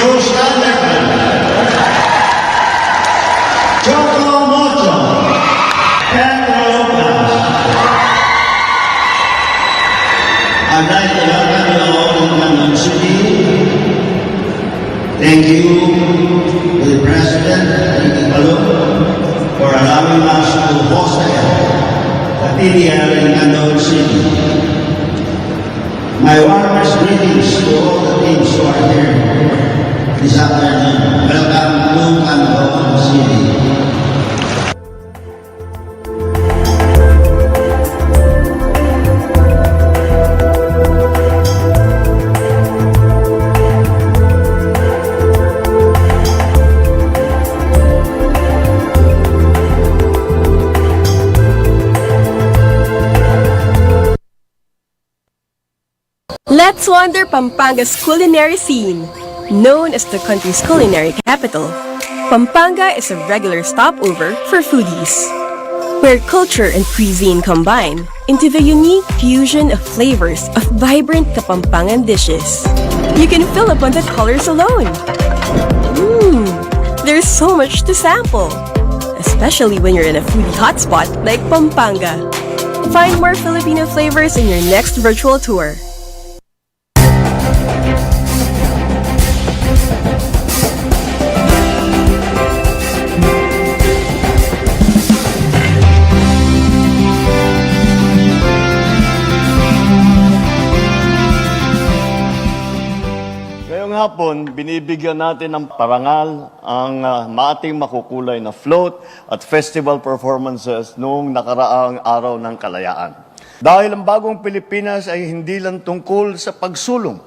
Joe Standerman, Choco Mocho, Pedro Lopez. I'd like to welcome you all in Quezon City. Thank you to the President, Ricky Balong, for allowing us to host the PDL in Quezon City. My warmest greetings to all the teams who are here this afternoon. Welcome to Quezon City. Let's wander Pampanga's culinary scene. Known as the country's culinary capital, Pampanga is a regular stopover for foodies, where culture and cuisine combine into the unique fusion of flavors of vibrant Kapampangan dishes. You can fill up on the colors alone. There's so much to sample, especially when you're in a foodie hotspot like Pampanga. Find more Filipino flavors in your next virtual tour. Ngayong hapon, binibigyan natin ng parangal ang maating makukulay na float at festival performances noong nakaraang araw ng kalayaan. Dahil ang bagong Pilipinas ay hindi lang tungkol sa pagsulong.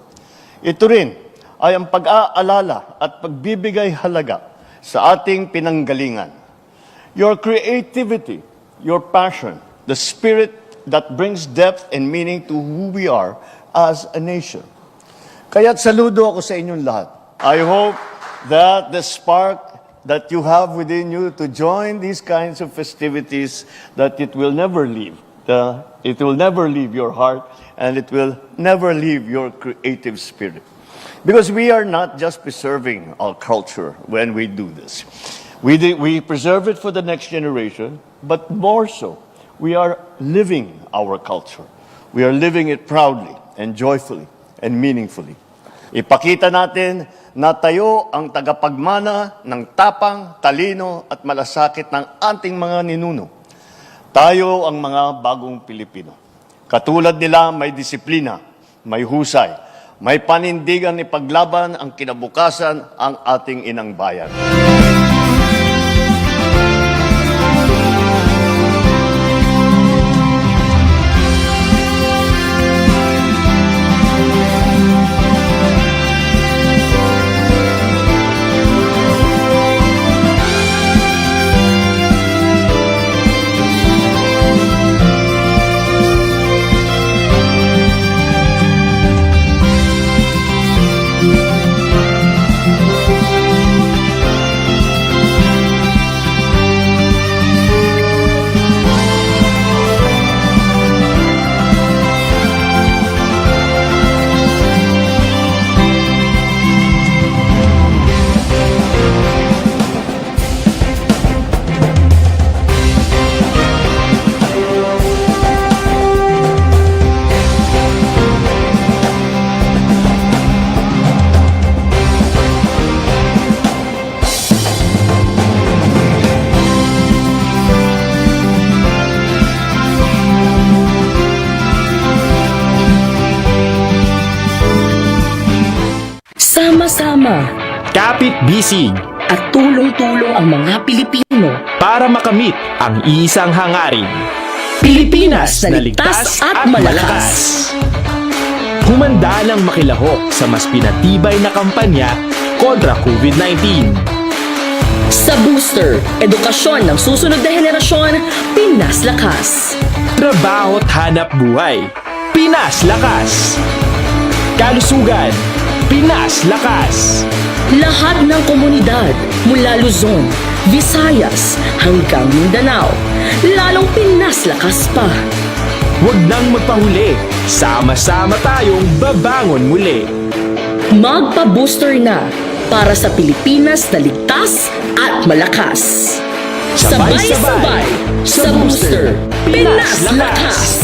Ito rin ay ang pag-aalala at pagbibigay halaga sa ating pinanggalingan. Your creativity, your passion, the spirit that brings depth and meaning to who we are as a nation. Kaya't saludo ako sa inyong lahat. I hope that the spark that you have within you to join these kinds of festivities, that it will never leave. It will never leave your heart, and it will never leave your creative spirit. Because we are not just preserving our culture when we do this. We preserve it for the next generation, but more so, we are living our culture. We are living it proudly and joyfully and meaningfully. Ipakita natin na tayo ang tagapagmana ng tapang, talino at malasakit ng ating mga ninuno. Tayo ang mga bagong Pilipino. Katulad nila, may disiplina, may husay, may panindigan ipaglaban ang kinabukasan ang ating inang bayan. Sama-sama kapit-bisig at tulong-tulong ang mga Pilipino. para makamit ang isang hangarin. Pilipinas na ligtas at malakas. Humanda ng makilahok sa mas pinatibay na kampanya kontra COVID-19. Sa booster, edukasyon ng susunod na henerasyon, Pinas Lakas. Trabaho at hanap buhay, Pinas Lakas. Kalusugan, Pinas Lakas. Lahat ng komunidad mula Luzon, Visayas hanggang Mindanao, lalong Pinas Lakas pa. Huwag nang magpahuli, sama-sama tayong babangon muli. Magpa-booster na. para sa Pilipinas na ligtas at malakas. Sabay-sabay sa Booster Pinas Lakas!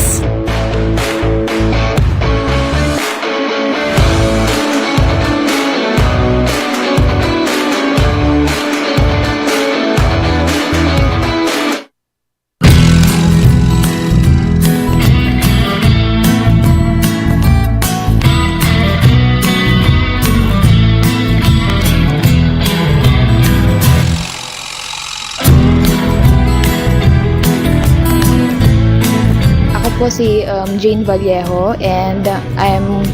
Ako po si Jane Vallejo and I'm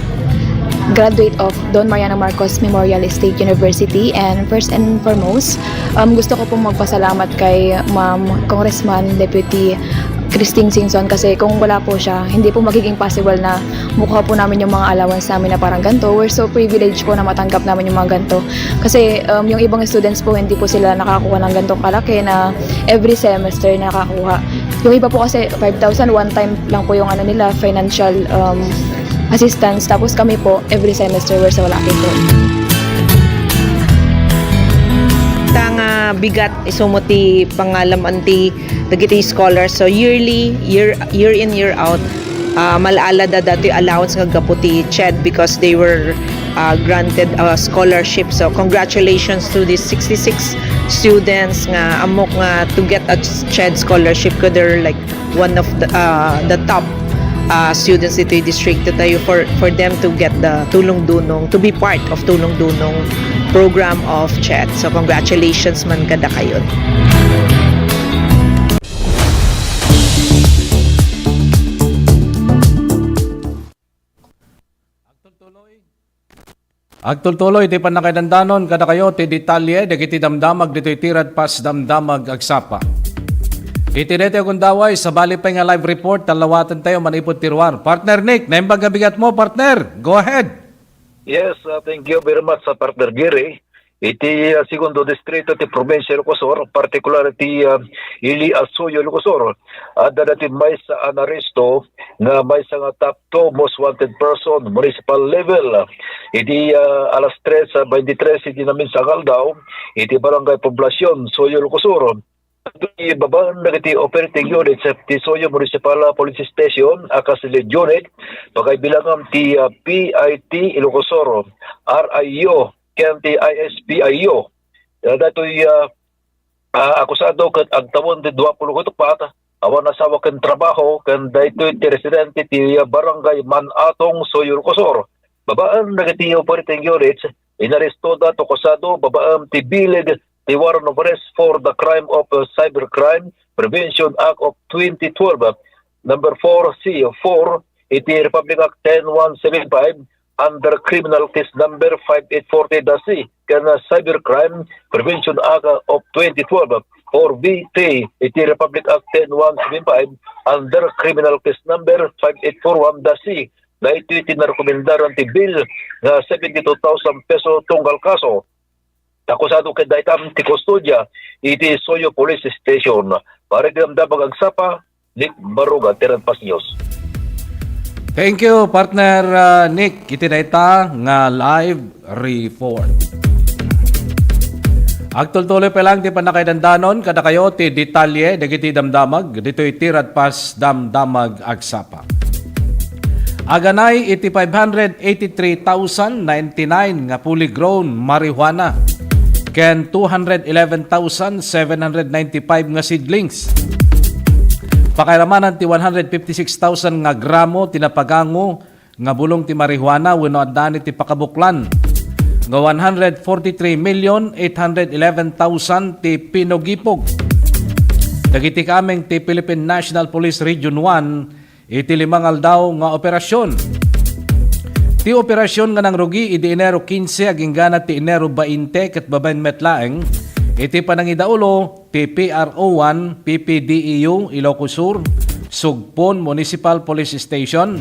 graduate of Don Mariano Marcos Memorial State University, and first and foremost gusto ko pong magpasalamat kay Ma'am Congressman Deputy Christine Singson, kasi kung wala po siya, hindi po magiging possible na mukha po namin yung mga allowance namin na parang ganito. We're so privileged po na matanggap namin yung mga ganito. Kasi yung ibang students po, hindi po sila nakakuha ng ganitong kalaki na every semester nakakuha. Yung iba po kasi 5,000 one time lang po yung nila, financial assistance. Tapos kami po, every semester we're so lucky po. Tanga bigat isumuti pangalam anti dagiti scholars, so yearly year in year out malaala da dati allowance nga gaputi CHED because they were granted a scholarship. So congratulations to these 66 students nga amok nga to get a CHED scholarship, because they're like one of the top students dito yung district tayo for them to get the tulong dunong, to be part of tulong dunong program of CHED. So congratulations man kada kayo. Agtultuloy ti panakaidandanon kada kayo ti detalye dagiti damdamag ditoy tirad pas damdamag agsapa. Itinete akong daway sa bali pa nga live report talawatan tayo manipod tirwar. Partner Nick, naimbag bigat mo partner. Go ahead. Yes, thank you very much sa partner Giri. Iti segundo distrito ti probinsya Ilocosur, particular ti Ili Asuyo Ilocosur, dati may sa anaresto nga may sa nga top 2 most wanted person municipal level. Iti alas 3 sa 23 iti namin sa Caldaw, iti barangay poblasyon Suyo Ilocosur. Iti babaan na iti operating unit sa ti Suyo Municipal Police Station, akas lead unit, pagkaibilangam ti PIT Ilocosur, RIO, Kenti ISPIO. Dato'y akusado kat ang tawon di 20 pat awan asawa kan trabaho kan daytoy ti residente ti barangay Manatong Suyo Ilocosur. Babaan nagati operating units inaresto dato kusado babaan ti bilig ti warrant of arrest for the crime of Cybercrime Prevention Act of 2012 number 4C4 iti Republic Act 10175 under criminal case number 5840-C kana Cybercrime Prevention Act of 2012 or VT iti Republic Act 10175 under criminal case number 5841-C na iti tinarekomendaran ti bill nga 72,000 peso tunggal kaso. Akusado kay daytam ti kustodya iti Suyo Police Station. Para damdamag agsapa, Nick Baruga, Tirad Pas News. Thank you partner Nick. Itinayta nga live report. Agtultuloy pa lang ti panakaidandanon kada kayo ti detalye dagiti damdamag dito'y tirad pas damdamag agsapa. Aganay iti 583,099 nga fully grown marijuana ken 211,795 nga seedlings. Pakairamanan ti 156,000 nga gramo tinapagango nga bulong ti marijuana wenno addani ti pakabuklan. Nga 143,811,000 ti pinogipog. Dagiti kameng ti Philippine National Police Region 1 iti 5 aldaw nga operasyon. Ti operasyon nga nang rugi iti Enero 15 aging gana ti Enero 20 ket babaen metlaeng iti panangidaulo ti PRO1 PPDEU Ilocosur Sugpon Municipal Police Station,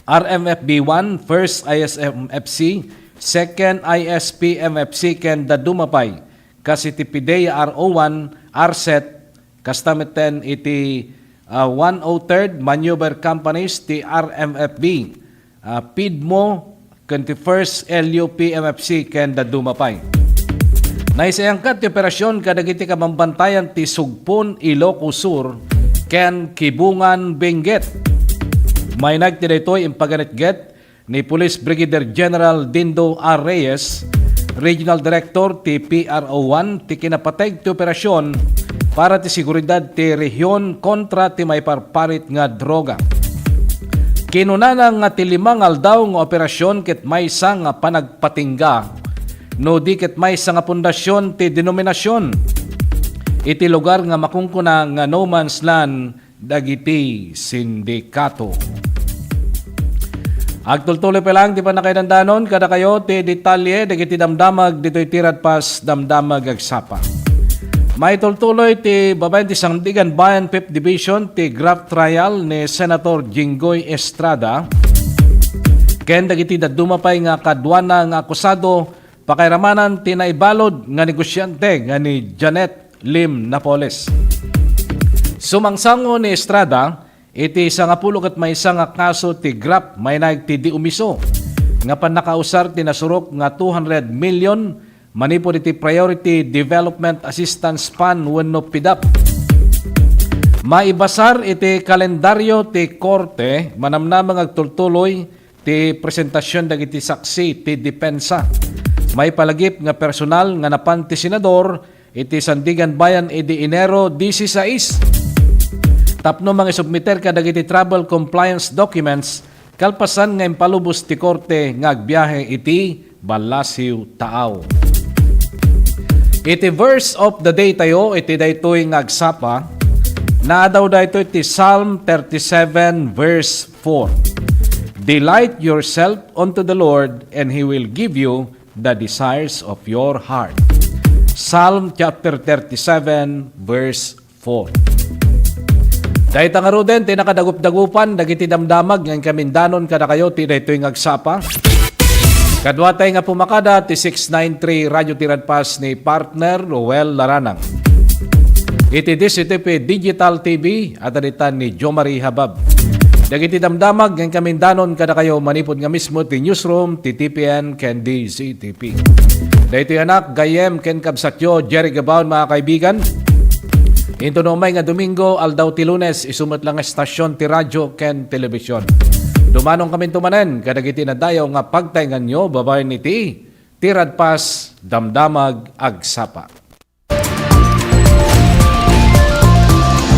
RMFB1 First ISMFC, Second ISPMFC ken Dadumapay kasi ti PIDEA RO1 RSET kastameten iti 103rd Maneuver Companies ti RMFB PIDMO kanti First LUP MFC ken Dumapay. Naisayangkat ti operasyon kadagiti kamambantayan ti Sugpon, Ilocos Sur ken Kibungan, Benguet. May nagtidaytoy impaganitget ni Police Brigadier General Dindo R. Reyes, Regional Director ti PRO1 ti kinapateg ti operasyon para ti seguridad ti rehiyon kontra ti may parparit nga droga. Kinunana nga ti 5 aldaw nga operasyon ket maysa nga panagpatingga no di ket maysa nga pundasyon ti denominasyon iti lugar nga makungkuna nga no man's land dagiti sindikato. Agtultuloy pa lang, di pa na kayo nandanon, kada kayo, ti detalye, dagiti damdamag, dito'y tirad pas, damdamag agsapa. May tultuloy, ti babayan ti Sandigan Bayan 5th Division, ti graft trial ni Senator Jinggoy Estrada. Ken dagiti Dumapay nga kadwana nga akusado, pakairamanan ti naibalod nga negosyante nga ni Janet Lim Napoles. Sumangsango ni Estrada, iti isa nga pulo kat may isa nga kaso ti graft may nagti di umiso. Nga pan nakausar ti nasurok nga 200 million manipod iti Priority Development Assistance Fund wenno PDAP. Maibasar iti kalendaryo ti korte manamnamang agtultuloy ti presentasyon dagiti saksi ti depensa. May palagip nga personal nga napan ti senador iti Sandigan Bayan iti Enero 16. Tapno mga submiter ka dagiti travel compliance documents kalpasan nga impalubos ti korte nga agbiyahe iti Balasiw, Taaw. Iti verse of the day tayo iti daytoy nga agsapa na daw daytoy iti Psalm 37 verse 4. Delight yourself unto the Lord and He will give you the desires of your heart. Psalm chapter 37 verse 4. Dahil nga ruden, tinakadagup-dagupan, dagiti damdamag, ng kamindanon kada kayo, tinaytoy ng agsapa. Kadwatay nga pumakada, ti 693 Radio Tiradpas ni partner Roel Laranang. Iti DCTP Digital TV, at aditan ni Jo Marie Habab. Dagiti damdamag, ng kamindanon kada kayo, manipod nga mismo, ti newsroom, ti TPN, ken DCTP. Dahil anak, gayem, ken kabsatyo, Jerry Gabaon, mga kaibigan. Ito no may nga Domingo, aldaw ti Lunes, isumat lang estasyon ti radyo ken telebisyon. Dumanong kami tumanen, kadagiti na dayaw nga pagtaingan nyo, babae ni ti Tiradpas, damdamag, agsapa.